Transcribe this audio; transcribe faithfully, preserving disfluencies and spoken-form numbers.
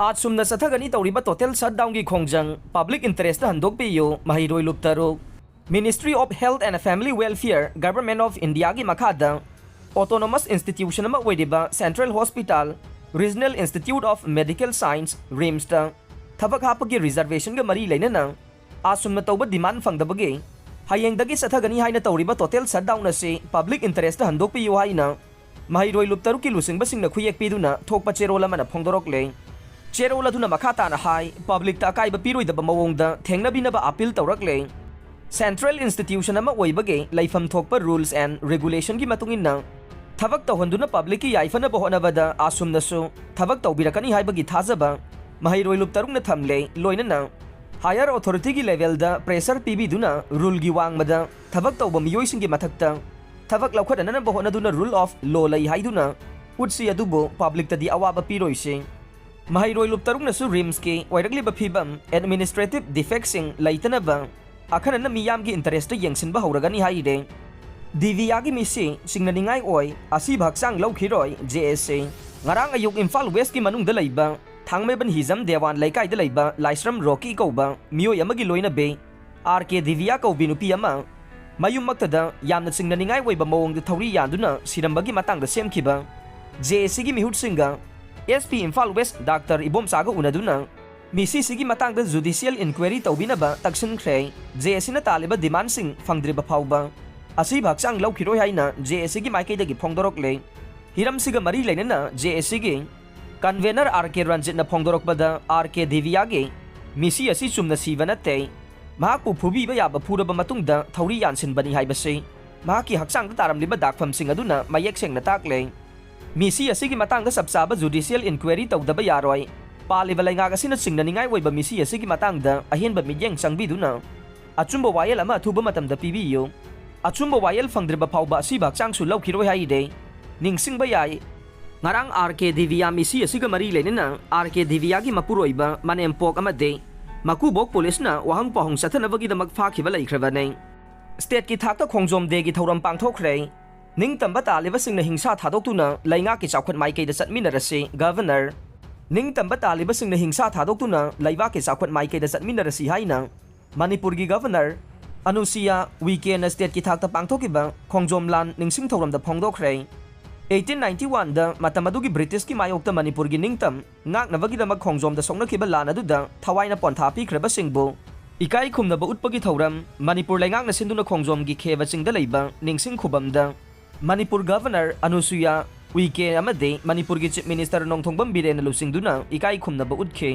ꯑꯥꯁꯨꯝꯅ ꯆꯠꯊꯒꯅꯤ ꯇꯧꯔꯤꯕ total shutdownꯒꯤ ꯈꯣꯡꯖꯪ public interestꯇ ꯍꯟꯗꯣꯛꯄꯤꯌꯨ꯫ ꯃꯍꯩꯔꯣꯏ ꯂꯨꯞ ꯇꯔꯨꯛ꯫ Ministry of Health and Family Welfare, Government of Indiaꯒꯤ ꯃꯈꯥꯗ autonomous institution ꯑꯃ ꯑꯣꯏꯔꯤꯕ Central Hospital, Regional Institute of Medical Science, RIMSꯇ ꯊꯕꯛ ꯍꯥꯞꯄꯒꯤ reservationꯒ ꯃꯔꯤ ꯂꯩꯅꯅ ꯑꯥꯁꯨꯝꯅ ꯇꯧꯕ demand ꯐꯪꯗꯕꯒꯤ ꯍꯌꯦꯡꯗꯒꯤ ꯆꯠꯊꯒꯅꯤ ꯍꯥꯏꯅ ꯇꯧꯔꯤꯕ total shutdown ꯑꯁꯤ public interestꯇ ꯍꯟꯗꯣꯛꯄꯤꯌꯨ ꯍꯥꯏꯅ ꯃꯍꯩꯔꯣꯏ ꯂꯨꯞ ꯇꯔꯨꯛꯀꯤ ꯂꯨꯆꯤꯡꯕꯁꯤꯡꯅ ꯈꯨꯌꯦꯛ ꯄꯤꯗꯨꯅ ꯊꯣꯛꯄ ꯆꯦꯔꯣꯜ ꯑꯃꯅ ꯐꯣꯡꯗꯣꯔꯛꯂꯦ꯫ ꯆꯦꯔꯣꯜ ꯑꯗꯨꯅ ꯃꯈꯥ ꯇꯥꯅ ꯍꯥꯏ, publicꯇ ꯑꯀꯥꯏꯕ ꯄꯤꯔꯣꯏꯗꯕ ꯃꯑꯣꯡꯗ ꯊꯦꯡꯅꯕꯤꯅꯕ appeal ꯇꯧꯔꯛꯂꯦ꯫ Central institution ꯑꯃ ꯑꯣꯏꯕꯒꯤ ꯂꯩꯐꯝ ꯊꯣꯛꯄ rules and regulationꯒꯤ ꯃꯇꯨꯡ ꯏꯟꯅ ꯊꯕꯛ ꯇꯧꯍꯟꯗꯨꯅ publicꯀꯤ ꯌꯥꯏꯐꯅꯕ ꯍꯣꯠꯅꯕꯗ ꯑꯥꯁꯨꯝꯅꯁꯨ ꯊꯕꯛ ꯇꯧꯕꯤꯔꯛꯀꯅꯤ ꯍꯥꯏꯕꯒꯤ ꯊꯥꯖꯕ ꯃꯍꯩꯔꯣꯏ ꯂꯨꯞ ꯇꯔꯨꯛꯅ ꯊꯝꯂꯦ꯫ ꯂꯣꯏꯅꯅ higher authorityꯒꯤ levelꯗ pressure ꯄꯤꯕꯤꯗꯨꯅ ruleꯒꯤ ꯋꯥꯡꯃꯗ ꯊꯕꯛ ꯇꯧꯕ ꯃꯤꯑꯣꯏꯁꯤꯡꯒꯤ ꯃꯊꯛꯇ ꯊꯕꯛ ꯂꯧꯈꯠꯅꯅꯕ ꯍꯣꯠꯅꯗꯨꯅ rule of law ꯂꯩ ꯍꯥꯏꯗꯨꯅ ꯎꯠꯁꯤ, ꯑꯗꯨꯕꯨ publicꯇꯗꯤ ꯑꯋꯥꯕ ꯄꯤꯔꯣꯏꯁꯤ꯫ ꯃꯍꯩꯔꯣꯏ ꯂꯨꯞ ꯇꯔꯨꯛꯅꯁꯨ RIMSꯀꯤ ꯑꯣꯏꯔꯛꯂꯤꯕ ꯐꯤꯕꯝ, administrative defectꯁꯤꯡ ꯂꯩꯇꯅꯕ ꯑꯈꯟꯅꯅ ꯃꯤꯌꯥꯝꯒꯤ interestꯇ ꯌꯦꯡꯁꯤꯟꯕ ꯍꯧꯔꯒꯅꯤ ꯍꯥꯏꯔꯦ꯫ ꯗꯤꯕꯤꯌꯥꯒꯤ ꯃꯤꯁꯤ ꯆꯤꯡꯅꯅꯤꯡꯉꯥꯏ ꯑꯣꯏ, ꯑꯁꯤꯕ ꯍꯛꯆꯥꯡ ꯂꯧꯈꯤꯔꯣꯏ, JAC꯫ ꯉꯔꯥꯡ ꯑꯌꯨꯛ ꯏꯝꯐꯥꯜ Westꯀꯤ ꯃꯅꯨꯡꯗ ꯂꯩꯕ ꯊꯥꯡꯃꯩꯕꯟ ꯍꯤꯖꯝ ꯗꯦꯋꯥꯟ ꯂꯩꯀꯥꯏꯗ ꯂꯩꯕ ꯂꯥꯏꯁ꯭ꯔꯝ ꯔꯣꯀꯤ ꯀꯧꯕ ꯃꯤꯑꯣꯏ ꯑꯃꯒꯤ ꯂꯣꯏꯅꯕꯤ ꯑꯥꯔ ꯀꯦ ꯗꯤꯕꯤꯌꯥ ꯀꯧꯕꯤ ꯅꯨꯄꯤ ꯑꯃ ꯃꯌꯨꯝꯃꯛꯇꯗ ꯌꯥꯝꯅ ꯆꯤꯡꯅꯅꯤꯡꯉꯥꯏ ꯑꯣꯏꯕ ꯃꯑꯣꯡꯗ ꯊꯧꯔꯤ ꯌꯥꯟꯗꯨꯅ ꯁꯤꯔꯝꯕꯒꯤ ꯃꯇꯥꯡꯗ ꯁꯦꯝꯈꯤꯕ JACꯒꯤ ꯃꯤꯍꯨꯠꯁꯤꯡꯒ SP ꯏꯝꯐꯥꯜ West ꯗꯥꯛꯇꯔ ꯏꯕꯣꯝꯆꯥꯒ ꯎꯅꯗꯨꯅ ꯃꯤꯁꯤꯁꯤꯒꯤ ꯃꯇꯥꯡꯗ judicial inquiry ꯇꯧꯕꯤꯅꯕ ꯇꯛꯁꯤꯟꯈ꯭ꯔꯦ꯫ JACꯅ ꯇꯥꯜꯂꯤꯕ demandꯁꯤꯡ ꯐꯪꯗ꯭ꯔꯤꯕ ꯐꯥꯎꯕ ꯑꯁꯤꯕ ꯍꯛꯆꯥꯡ ꯂꯧꯈꯤꯔꯣꯏ ꯍꯥꯏꯅ JACꯒꯤ ꯃꯥꯏꯀꯩꯗꯒꯤ ꯐꯣꯡꯗꯣꯔꯛꯂꯦ꯫ ꯍꯤꯔꯝꯁꯤꯒ ꯃꯔꯤ ꯂꯩꯅꯅ JACꯒꯤ convener ꯑꯥꯔ ꯀꯦ ꯔꯟꯖꯤꯠꯅ ꯐꯣꯡꯗꯣꯔꯛꯄꯗ, ꯑꯥꯔ ꯀꯦ ꯗꯤꯕꯤꯌꯥꯒꯤ ꯃꯤꯁꯤ ꯑꯁꯤ ꯆꯨꯝꯅ ꯁꯤꯕ ꯅꯠꯇꯦ, ꯃꯍꯥꯛꯄꯨ ꯐꯨꯕꯤꯕ ꯌꯥꯕ ꯐꯨꯔꯕ ꯃꯇꯨꯡꯗ ꯊꯧꯔꯤ ꯌꯥꯟꯁꯤꯟꯕꯅꯤ ꯍꯥꯏꯕꯁꯤ ꯃꯍꯥꯛꯀꯤ ꯍꯛꯆꯥꯡꯗ ꯇꯥꯔꯝꯂꯤꯕ ꯗꯥꯛꯐꯝꯁꯤꯡ ꯑꯗꯨꯅ ꯃꯌꯦꯛ ꯁꯦꯡꯅ ꯇꯥꯛꯂꯦ꯫ ꯃꯤꯁꯤ ꯑꯁꯤꯒꯤ ꯃꯇꯥꯡꯗ ꯆꯞ ꯆꯥꯕ judicial inquiry ꯇꯧꯗꯕ ꯌꯥꯔꯣꯏ꯫ ꯄꯥꯜꯂꯤꯕ ꯂꯩꯉꯥꯛ ꯑꯁꯤꯅ ꯆꯤꯡꯅꯅꯤꯡꯉꯥꯏ ꯑꯣꯏꯕ ꯃꯤꯁꯤ ꯑꯁꯤꯒꯤ ꯃꯇꯥꯡꯗ ꯑꯍꯦꯟꯕ ꯃꯤꯠꯌꯦꯡ ꯆꯪꯕꯤꯗꯨꯅ ꯑꯆꯨꯝꯕ ꯋꯥꯌꯦꯜ ꯑꯃ ꯑꯊꯨꯕ ꯃꯇꯝꯗ ꯄꯤꯕꯤꯌꯨ꯫ ꯑꯆꯨꯝꯕ ꯋꯥꯌꯦꯜ ꯐꯪꯗ꯭ꯔꯤꯕ ꯐꯥꯎꯕ ꯑꯁꯤꯕ ꯍꯛꯆꯥꯡꯁꯨ ꯂꯧꯈꯤꯔꯣꯏ ꯍꯥꯏꯔꯦ꯫ ꯅꯤꯡꯁꯤꯡꯕ ꯌꯥꯏ, ꯉꯔꯥꯡ ꯑꯥꯔ ꯀꯦ ꯗꯤꯕꯤꯌꯥ ꯃꯤꯁꯤ ꯑꯁꯤꯒ ꯃꯔꯤ ꯂꯩꯅꯅ ꯑꯥꯔ ꯀꯦ ꯗꯤꯕꯤꯌꯥꯒꯤ ꯃꯄꯨꯔꯣꯏꯕ ꯃꯅꯦꯝꯄꯣꯛ ꯑꯃꯗꯤ ꯃꯀꯨꯕꯣꯛ ꯄꯨꯂꯤꯁꯅ ꯋꯥꯍꯪ ꯄꯥꯎꯍꯪ ꯆꯠꯊꯅꯕꯒꯤꯗꯃꯛ ꯐꯥꯈꯤꯕ ꯂꯩꯈ꯭ꯔꯕꯅꯤ꯫ Stateꯀꯤ ꯊꯥꯛꯇ ꯈꯣꯡꯖꯣꯝ Dayꯒꯤ ꯊꯧꯔꯝ ꯄꯥꯡꯊꯣꯛꯈ꯭ꯔꯦ꯫ ꯅꯤꯡꯇꯝꯕ ꯇꯥꯜꯂꯤꯕꯁꯤꯡꯅ ꯍꯤꯡꯁꯥ ꯊꯥꯗꯣꯛꯇꯨꯅ ꯂꯩꯉꯥꯛꯀꯤ ꯆꯥꯎꯈꯠ ꯃꯥꯏꯀꯩꯗ ꯆꯠꯃꯤꯟꯅꯔꯁꯤ꯫ Governor ꯅꯤꯡꯇꯝꯕ ꯇꯥꯜꯂꯤꯕꯁꯤꯡꯅ ꯍꯤꯡꯁꯥ ꯊꯥꯗꯣꯛꯇꯨꯅ ꯂꯩꯕꯥꯛꯀꯤ ꯆꯥꯎꯈꯠ ꯃꯥꯏꯀꯩꯗ ꯆꯠꯃꯤꯟꯅꯔꯁꯤ ꯍꯥꯏꯅ ꯃꯅꯤꯄꯨꯔꯒꯤ ꯒꯚꯔꯅꯔ ꯑꯅꯨꯁꯨꯌꯥ ꯎꯏꯀꯦꯅ ꯁ꯭ꯇꯦꯠꯀꯤ ꯊꯥꯛꯇ ꯄꯥꯡꯊꯣꯛꯈꯤꯕ ꯈꯣꯡꯖꯣꯝ ꯂꯥꯟ ꯅꯤꯡꯁꯤꯡ ꯊꯧꯔꯝꯗ ꯐꯣꯡꯗꯣꯛꯈ꯭ꯔꯦ꯫ ꯑꯩꯠꯇꯤꯟ ꯅꯥꯏꯟꯇꯤ ꯋꯥꯟꯗ ꯃꯇꯝ ꯑꯗꯨꯒꯤ ꯕ꯭ꯔꯤꯇꯤꯁꯀꯤ ꯃꯥꯌꯣꯛꯇ ꯃꯅꯤꯄꯨꯔꯒꯤ ꯅꯤꯡꯇꯝ ꯉꯥꯛꯅꯕꯒꯤꯗꯃꯛ ꯈꯣꯡꯖꯣꯝꯗ ꯁꯣꯛꯅꯈꯤꯕ ꯂꯥꯟ ꯑꯗꯨꯗ ꯊꯋꯥꯏꯅ ꯄꯣꯟꯊꯥ ꯄꯤꯈ꯭ꯔꯕꯁꯤꯡꯕꯨ ꯏꯀꯥꯏ ꯈꯨꯝꯅꯕ ꯎꯠꯄꯒꯤ ꯊꯧꯔꯝ ꯃꯅꯤꯄꯨꯔ ꯂꯩꯉꯥꯛꯅ ꯁꯤꯟꯗꯨꯅ ꯈꯣꯡꯖꯣꯝꯒꯤ ꯈꯦꯕ ꯆꯤꯡꯗ ꯂꯩꯕ ꯅꯤꯡꯁꯤꯡ ꯈꯨꯕꯝꯗ ꯃꯅꯤꯄꯨꯔ ꯒꯚꯔꯅꯔ ꯑꯅꯨꯁꯨꯌꯥ ꯎꯏꯀꯦ ꯑꯃꯗꯤ ꯃꯅꯤꯄꯨꯔꯒꯤ ꯆꯤꯐ ꯃꯤꯅꯤꯁꯇꯔ ꯅꯣꯡꯊꯣꯡꯕꯝ ꯕꯤꯔꯦꯟꯅ ꯂꯨꯆꯤꯡꯗꯨꯅ ꯏꯀꯥꯏ ꯈꯨꯝꯅꯕ ꯎꯠꯈꯤ꯫